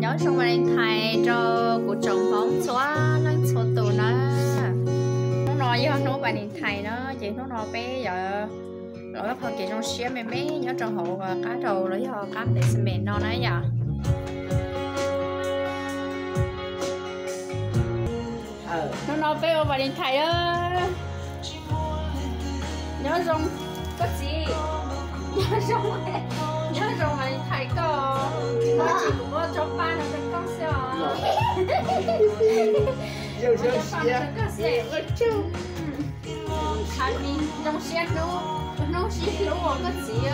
Nyob zoo Valentine rau kuv tsoom Hmoob txhua leej txhua tus na. Hnub no yog hnub Valentine na, ces hnub no peb yuav los ua qhov kev zoo siab me me nyob rau hauv qab rau los yog qab basement no na yom. Hnub no peb ua Valentine na. Nyob zoo koj txiv. Nyob zoo, nyob zoo Valentine koj. Koj tsis kuv muab tsob paj no rau koj xwb os. Tsob paj no rau koj xwb. Happy, zoo siab hnub, hnub sib hlub os koj txiv.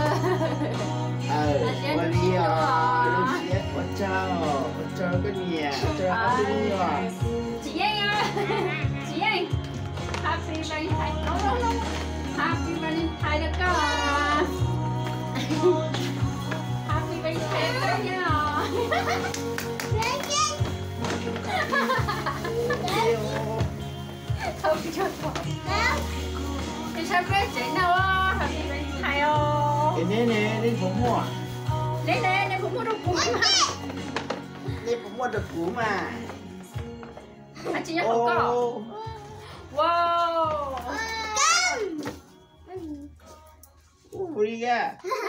Zoo siab hnub os. Ua tsaug, ua tsaug koj niam, ua tsaug ob tug me nyuam. Tsis yeej, tsis yeej. Happy Valentine, Happy Valentine rau koj. Happy Valentine rau koj thiab os. Thaum peb tsev no, Happy Valentine os. Neb ne, neb puas muaj? Neb ne, neb puas muaj rau kuv? Neb puas muaj rau kuv mas? Tsis nyob hauv koj. Wow. Ua li a,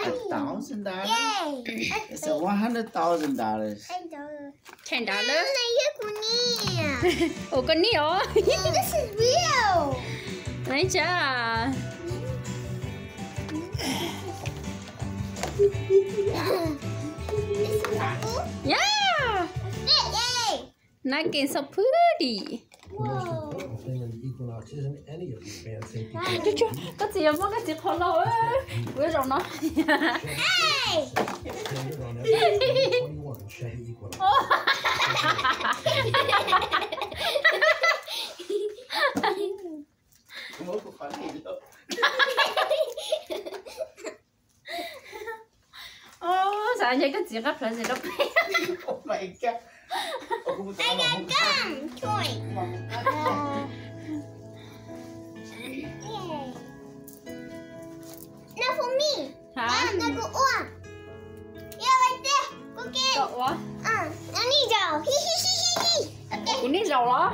a thousand dollars. It's a one hundred thousand dollars. Ten dollars. Ua koj niam os. This is real. Nai tsa. Yeah. Nai ke so pretty. Koj txiv yuav muab koj txiv qhov laus, kuv yuav zaum no. Xav ntshe koj txiv nqa present rau peb. Not for me. Hab? Kuv ua. Koj ua? Kuv niaj zaus los?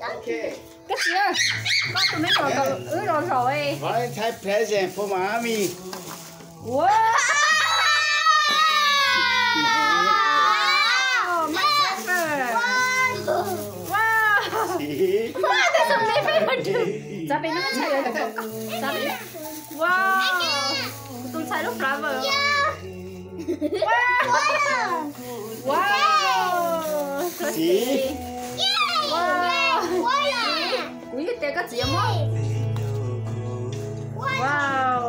Koj txiv, koj tus me nyuam kom wb los zaum. Valentine present for mommy. Wow! My favorite. Wow! Wow, that's amazing. Txav pem no, txav pem. Wow! Tus ntxhais lub flower. Wow! Wow! Wow! Kuv yeej tias koj txiv muab. Wow!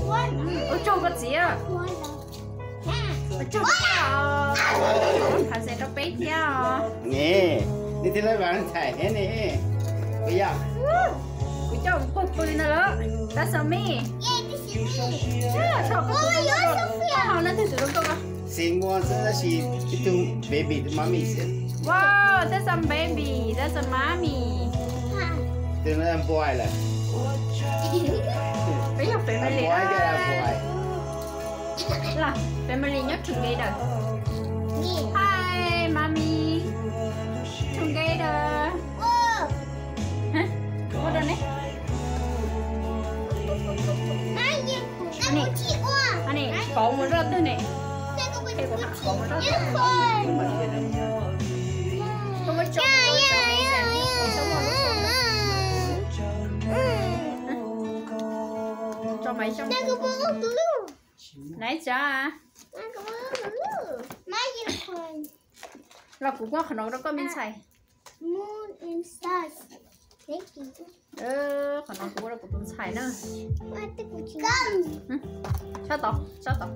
Ua tsaug koj txiv. Ua tsaug koj txiv. Thav xeem rau peb thiab os. Ne, nej thiaj li Valentine thiab ne. Kuv yog. Kuv coj kuv pug pw li ntawd lawm. That's on me. Tso koj tus rau nkauj. Xeem muaj xwb tab sis ib tug baby mommy xwb. Wow, that's a baby, that's a mommy. Tus no boy lawm. Peb yog family. Boy thiab boy. Family nyob together. Hi, mommy. Together. Ua rau ne. Ani, pauv mus zoj twg ne? Pauv mus zoj twg? Tso mas zoo. Nai tsa. Los kuv muab qhov no rau koj me ntxhais. Qhov no kuv ua rau kuv tus ntxhais na. Sab tod, sab tod.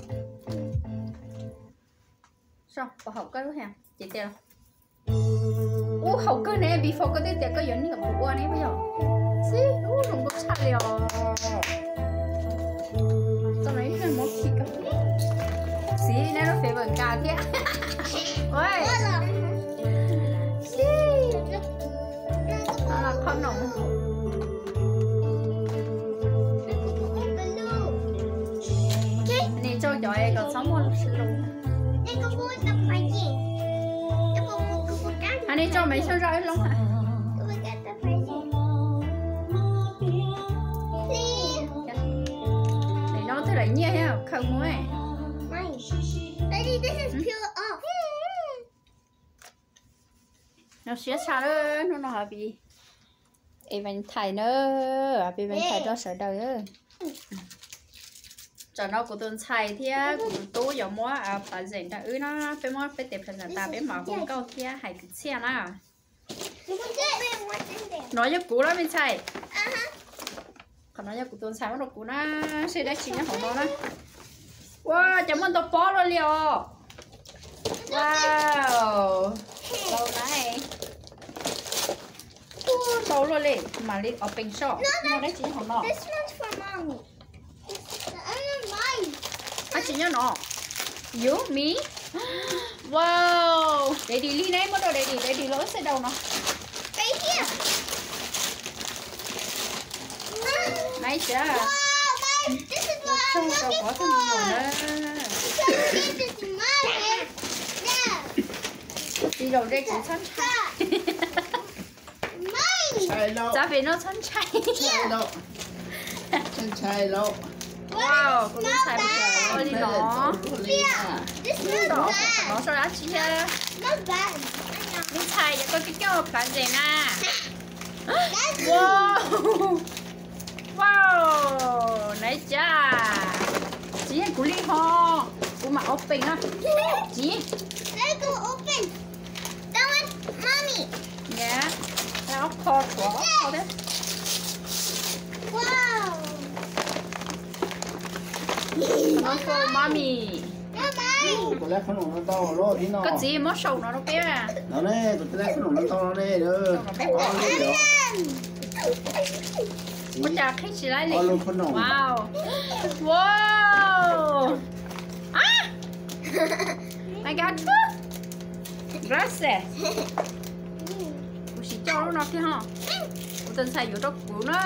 Sab, puas haum koj lub hais ces tias los. Ub, haum kawg ne, before koj twb tias koj yuav niam kuv ua ne puas yog? Xib, ub, zoo nkauj tshaj li os. Txoj no ib leeg muab khi koj. Xib, neb lub favor nka thiab. Xib, no los qhov no. Tso Maiv Xyooj zaj wb loob. Nim no twb lawv nyiaj thiab khaws mus. No siab tshaj, hnub no happy Valentine na, happy Valentine rau sawv daws. Tsam no kuv tus ntxhais thiab kuv tus tub yuav muab present rau wb na, peb muab peb tes present tas peb mam hu nkauj thiab hais kwv txhiaj na. No yog kuv na me ntxhais. Qhov no yog kuv tus ntxhais muab rau kuv na, seb dab tsi nyob hauv no na. Ua cas muaj ntau pob luaj li os. Wow, ntau na. Ua ntau luaj li, mam li open soj, muaj dab tsi nyob hauv no. Dab tsi nyob no? Yuv, me? Wow, daddy li ne, muab rau daddy, daddy los wb xav daus no. Nice. Ua tsaug rau kuv tus muam na. Tsis zaum ze kuv txhob ntshai. Txav pem no txhob ntshai. Wow, kuv tus ntxhais ua li no. Ua li no, no sau dab tsi thiab? Me ntxhais, yog koj coj coj plav ntses na. Wow, wow, nice job. Tsis yeej kuv li ho, kuv mam open na. Tsis yeej. Yes, ob qho, ob qho thiab. Wow. Mommy. Koj txiv muab sau no rau peb. Ua cas qhib tsis laib li. Wow. Wow. Gracias. Kuv sim coj lub no thiab ho. Kuv tus ntxhais yuav rau kuv na.